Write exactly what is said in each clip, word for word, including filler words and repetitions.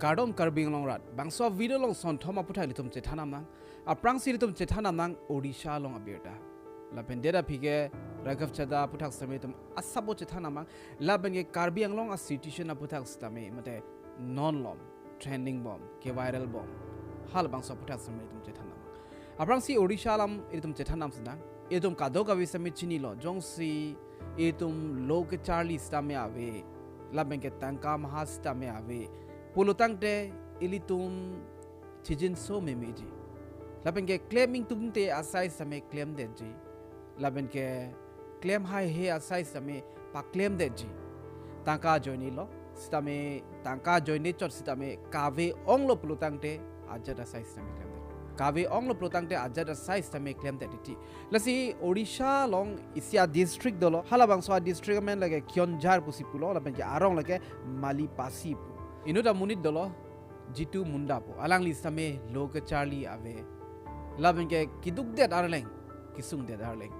Kardom Karbi Anglong rat, bangso video along sonthom aputhak ilitum chethan nang. Aphrangsi ilitum chethan nang Odisha along abirta. Lapen det aphi ke Raghav Chadha aputhak sitame ilitum asap chethan nang. Lapen ke Karbi Anglong a situation aputhak sitame mate non lom trending bom, ke viral bom, halabangso aputhak sitame ilitum chethan nang. Aphrangsi Odisha alam ilitum chethan nang sinang. Ilitum kadokave sitame chinilo, jongsi ilitum lo kecharli sitame ave, lapen ke tangka maha sitame ave pulo tangte ilitum chijinso memeji. Lapen ke klem ingtungte asai sitame klemdetji. Lapen ke klem haihe asai sitame paklemdetji. Tangka ajoinelo sitame, tangka ajoine chot sitame kave onglo pulo tangte ajat asai sitame klemdet. Kave onglo pulo tangte ajat asai sitame klemdet titi. Lasi Odisha along isi a district dolo, halabangso a district amen lake Keonjhar pusi pulo, lapen ke arong lake Malipasi pu. Inut amonit dolo, Jitu Munda pu. Alangli sitame lo kecharli ave. Lapen ke kedukdet arleng, kesungdet arleng.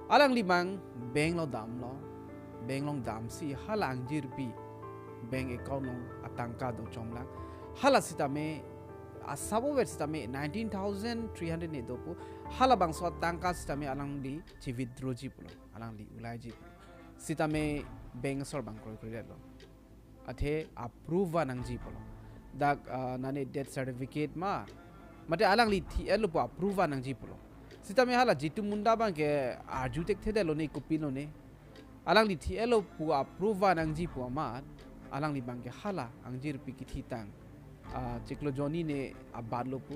Alangli abang bank along damlo, bank along damsi hala angjirpi bank account along atangka do chomlang. Hala sitame asap vet sitame nineteen thousand three hundred ne do pu. Halabangso atangka sitame alangli chi-withdrawji pulo, alangli ulaiji pulo. Sitame bank asor abang kroikredetlo. Athe approve nangji pulo. Dak, ah, nane death certificate ma, mate alangli thi-etlo pu approve nangji pulo. Sitame hala Jitu Munda abang ke arju thekthedetlo ne, kopilo ne. Alangli thi-etlo pu approve nangji pu amat, alangli abang ke hala angjirpi kethitang, ah, chiklo jonni ne abatlo pu.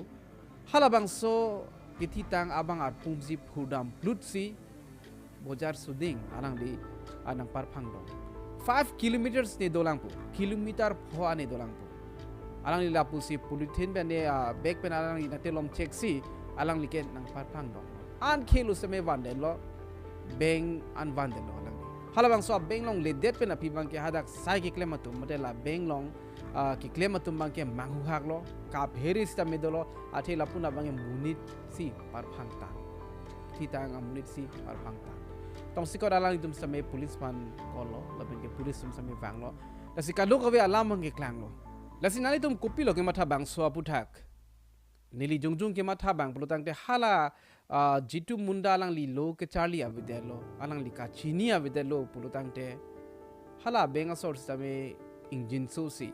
Halabangso kethitang abang arpumsi phurdam plutsi bojar suding alangli, ah, nangparphang dong. Five kilometers ne dolang pu, kilometer pho ne dolang pu. Alangli lapusi polythene pen ne, ah, bag pen alangli nangtelom check si alangli ke nangparphang dong. An khelo sitame vandetlo, bank an vandetlo alangli. Halabangso a bank along ledet pen aphi abang ke hadak sai keklem atum, mate la bank along, ah, keklem atum abang ke manghuhaklo, kaphere sitame dolo, athe lapu-an abang ke monit si parphang tang. Thitang amonit si parphang tang. Tongsekot alanglitum sitame police aphan call lo, lapen ke police atum sitame vanglo. Lasi kadokave alam abang ke klanglo. Lasi nanglitum kopilo kematha bangso aputhak? Neli jongjong kematha abang pulo tangte hala, ah, Jitu Munda alangli lo kecharli avedetlo, alangli kachini avedetlo pulo tangte hala bank asor sitame ingjinso si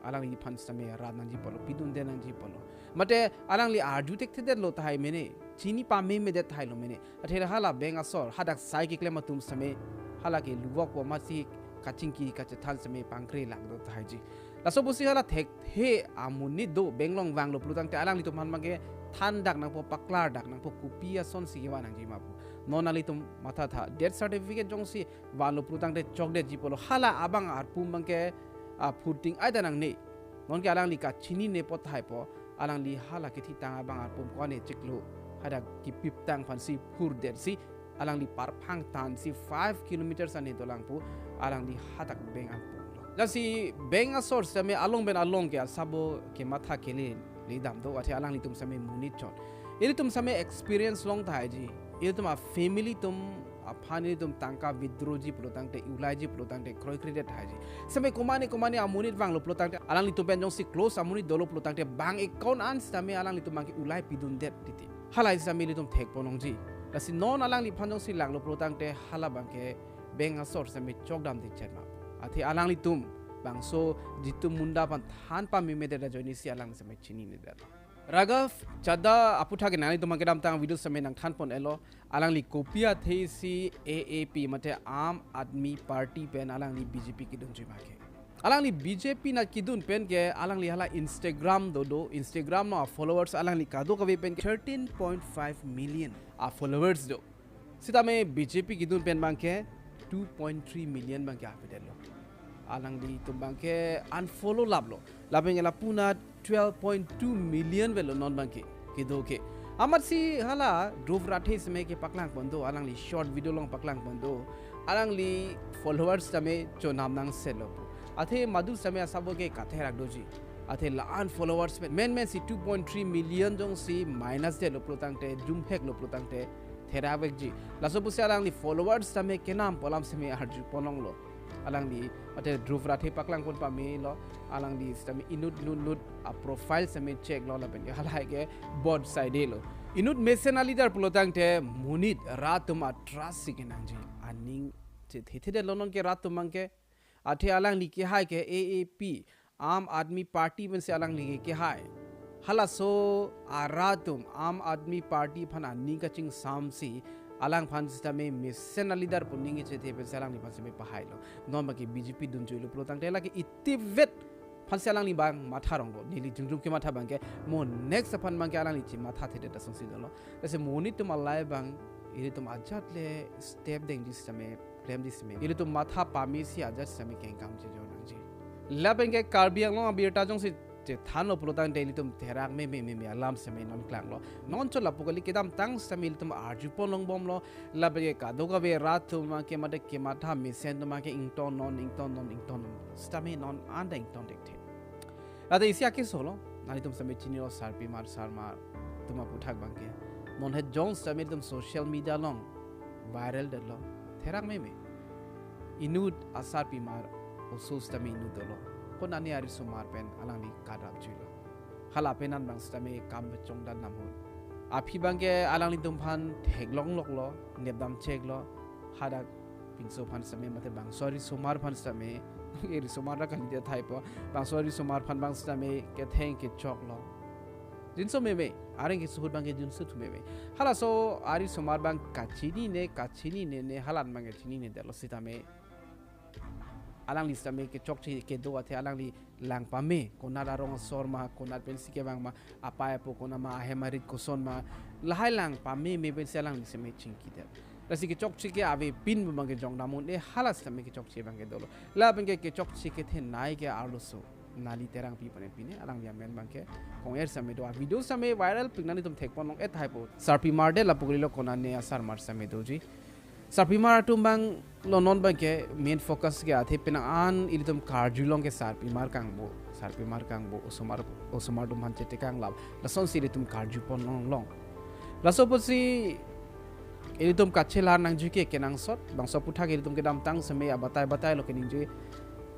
alangliphan sitame rat nangji pulo, pidunde nangji pulo. Mate alangli arju thekthedetlo tahai mene, chini pamemedet tahai lo mene. Athe hala bank asor hadak sai keklem atum sitame hala ke luvok pu amatsi kachingki kachethan sitame pangkre lang do tahaiji. Laso pusi hala thekthe amonit do bank along vanglo pulo tangte alanglitum aphan abang ke thandak nangpo, paklardak nangpo, kopi asonsi kevan nangji ma pu. Non nanglitum mathatha, death certificate jongsi vanlo pulo tangte chokdetji pulo, hala abang arpum abang ke, ah, phurting aida nangne. Non ke alangli kachinine pu tahai pu, alangli hala kethitang abang arpum ko-an ne chiklo hadak kipiptang aphansi phurdetsi alangli parphang tangsi five kilometers an ne dolang pu, alangli hadak bank an punglo. Lasi bank asor sitame along pen along ke asap kematha kele ledam do, athe alanglitum sitame monit chot. Ilitum sitame experience long tahaiji. Ilitum a family atum aphan ilitum tangka withdrawji pulo tangte, ulaiji pulo tangte kroikredet tahaiji. Sitame komane komane amonit vanglo pulo tangte, alanglitum pen jongsi close amonit dolo pulo tangte, bank account an sitame alanglitum abang ke ulai pidundet titi. Hala sitame ilitum thekpon longji. Lasi non alangliphan jongsi langlo pulo tangte hala abang ke bank asor sitame chokdam dikchet ma. Athe alanglitum bangso Jitu Munda aphan than pamemedet ajoine si alang sitame chininedet. Raghav Chadha aputhak ke nanglitum abang kedamtang video sitame nangthanpon-etlo. Alangli kopi athesi A A P mate Aam Aadmi Party pen alangli B J P kedunji ma ke. Alangli B J P nat kedun pen ke alangli hala Instagram dodo, Instagram along a followers alangli kadokave pen ke thirteen point five million a followers do. Sitame B J P kedun pen abang ke two point three million abang ke avedetlo. Alanglitum abang ke unfollow laplo. Lapen ke lapu-an twelve point two million avelo non abang ke, kedo ke. Amatsi hala Dhruv Rathore sitame kepaklang pon do, alangli short video along paklang pon do. Alangli followers sitame chonam nangsetlo pu. Athe madu sitame asap ke katherak doji. Athe la-an followers pen, menmen si two point three million jongsi minus detlo pulo tangte, jumheklo pulo tangte therak vekji. Laso pusi alangli followers sitame kenam pu alam sitame arjupon longlo. Alangli mate Dhruv Rathee paklang pon pamelo, alangli sitame inut inut inut a-profile sitame check lo lapen ke halahai ke board saidelo. Inut mesen a-leader pulotangte monit rat atum a-trust si kenangji, aning chethe thedetlo non ke rat atum abangke. Athe alangli kehai ke A A P, Aam Aadmi Party pensi alangli ke kehai. Halaso arat atum Aam Aadmi Party aphan aning kachingsamsi alangphan sitame mesen a-leader pu aning kechethe pensi alangliphan sitame pahailo. Non abangke B J P dunjui lo pulotangte lake itivet aphansi alangli abang matha ronglo. Neli jumjum kematha abangke mo next aphan abangke alangli chematha thedet asonsi dolo. Lasi monit atum alai abang ilitum ajat le step dengji sitame, klemji sitame, ilitum matha pamesi ajat sitame kengkam chejor nangji. Lapen ke Karbi Anglong abirta jongsi chethanlo pulotangte ilitum therak meme meme alam sitame non klanglo. Non chot lapu kali, kedamtang sitame ilitum arju pon longbomlo. Lapen ke kadokave rat atum abangke mate kematha mesen atum abangke ingtonnon, ingtonnon, ingtonnon. Sitame non anta ington thekthe. Lata isi akeso lo, nanglitum sitame chinilo sarpimar sarmar atum aputhak abangke. Monhet jong sitame ilitum social media along viral detlo. Therak meme. Inut asarpimar oso sitame inut dolo. Konane arisomar pen alangli kadrapjuilo. Hala penan abang sitame kam pechongdam ahut, aphi abangke alanglitum aphan theklongloklo, nepdam cheklo, hadak pinso aphan sitame mate bangso arisomar aphan sitame, arisomar ta kalidet thaipo, bangso arisomar aphan abang sitame ketheng kechoklo. Jinso meme, areng keso ahut abangke jinso thu meme. Halaso arisomar abang kachinine, kachinine ne, halan abangke chininedetlo sitame, alangli sitame kechokche kedo athe alangli lang pame, konat arong asor ma, konat pensi kevang ma, apei apo konat ma, ahem arit koson ma, lahai lang pameme pensi alangli sitame chingkidet. Lasi kechokche ke avepin abangke jongdam un-e, hala sitame kechokche abangke dolo. Lapen ke kechokche kethenei ke arloso Nali Terangpi pune pine, alangli amen abangke kong-er sitame do, a-video sitame viral pik, nanglitum thekpon long-et thaipo. Sarpimar det lapu kalilo, konane asarmar sitame doji. Sarpimar atum abang lo non abangke main focus ke athe penang an ilitum karju along ke sarpimar kangbo, sarpimar kangbo, osomar, osomar atum aphan chetekang lap, lasonsi ilitum karju pon longlong. Laso apotsi ilitum kachelar nangji ke kenangsot, bangso aputhak ilitum kedamtang sitame abatai batai lo keningje.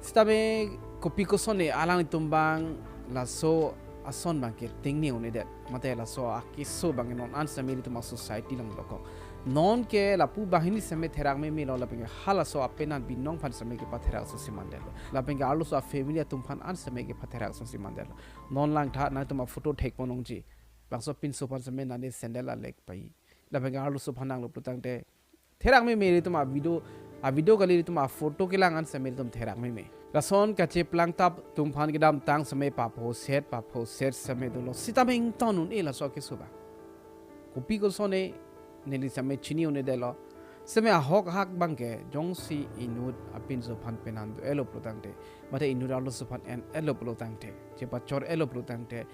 Sitame kopi kosonne alanglitum abang laso ason abangke tengne un-edet, mate laso akeso abang non an sitame ilitum a-society along dokok. Non ke lapu banghini sitame therak memelo, lapen ke halaso apenan binong aphan sitame kepatherak asonsi mandetlo. Lapen ke arloso a-family atum aphan an sitame kepatherak asonsi mandetlo. Non langtha, nanglitum a-photo thekpon longji. Bangso pinso aphan sitame nane sandal alek pai. Lapen ke arloso aphan nanglo pulotangte therak meme, ilitum a-video, a-video kali, ilitum a-photo kelang an sitame ilitum therak meme. Lason kacheplang tap atum aphan kedamtang sitame paphoset, paphoset sitame dolo. Sitame ington un-e laso akeso abang. Kopi kosonne, neli sitame chini un-edetlo. Sitame ahok ahak abangke jongsi inut apinso aphan penan do-etlo pulotangte, mate inut arloso aphan en-etlo pulotangte, chepachor-etlo pulotangte,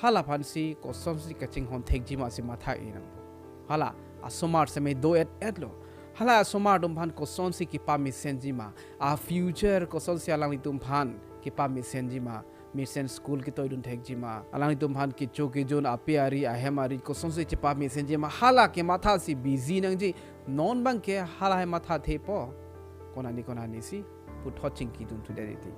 hala aphansi kosonsi kachinghon thekji ma si matha-i nangpo. Hala asomar sitame do-et-etlo. Hala asomar atum aphan kosonsi kepamesenji ma, a-future kosonsi alanglitum aphan kepamesenji ma, mesen school ketoidun thekji ma, alanglitum aphan kecho kejun, apei ari, ahem ari kosonsi chepamesenji ma, hala kematha si busy nangji. Non abangke hala hai matha thepo, konani konani si puthot chingkidun thudet titi.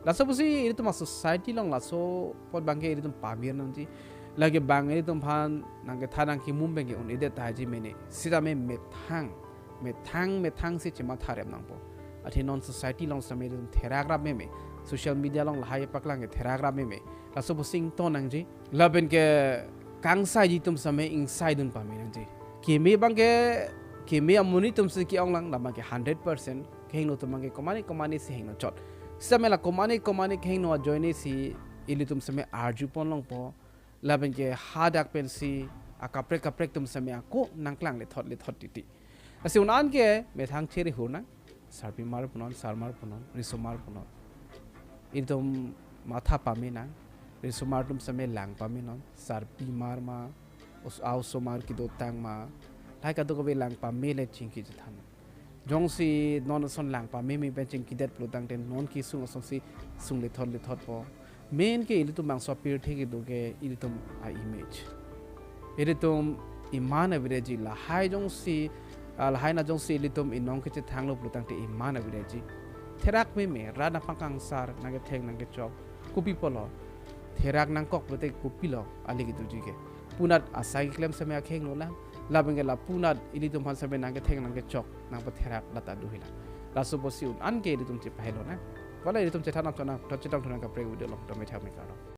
Laso apotsi ilitum a-society along laso apot abangke ilitum pamir nangji. Lake bang ilitum aphan nangkethan nangkimum abangke un-edet tahai ji mene. Sitame methang, methang, methang si chematha rem nangpo. Athe non society along sitame ilitum therak rap meme. Social media along lahai paklang ke therak rap meme. Laso apotsi ington nangji. Lapen ke kangsaiji atum sitame ingsaidun pame nangji. Keme abangke, keme amonit atum si ke-ong lang, labangke hundred percent kehingno atum abangke komane komane si hingno chot. Sitame la komane komane kehingno ajoine si ilitum sitame arju pon longpo. Lapen ke hadak pensi akaprek kaprek atum sitame ako nangklang lethot lethot titi. Lasi un-an ke methang cheri hur nang, sarpimar punon, sarmar punon, risomar punon. Ilitum matha pame nang, risomar atum sitame lang pame non, sarpimar ma, os-, a-osomar kedotang ma, lahai kadokave lang pamele chingki chethan. Jongsi non ason lang pameme pen chingkidet pulotangte non kesung asonsi sung lethot lethotpo. Main ke ilitum bangso apirthe kedo ke ilitum a-image. Ilitum iman avirji lahai jongsi, ah, lahai na jongsi ilitum inong kechethanglo pulotangte iman avirji. therak meme, rat aphan kangsar, nangketheng nangkechok, kopi pulo, therak nangkok pulote kopilo, aling iduji ke. Punat asai keklem seme akheng lo lang, lapen ke la punat ilitum aphan seme nangketheng nangkechok, nangpatherak lata do hilang. Laso pusi un-an ke ilitum chepahelo na. Wala ilitum chethan nang chonang, thot chetong thonang kaprek video along, tome thak me karo.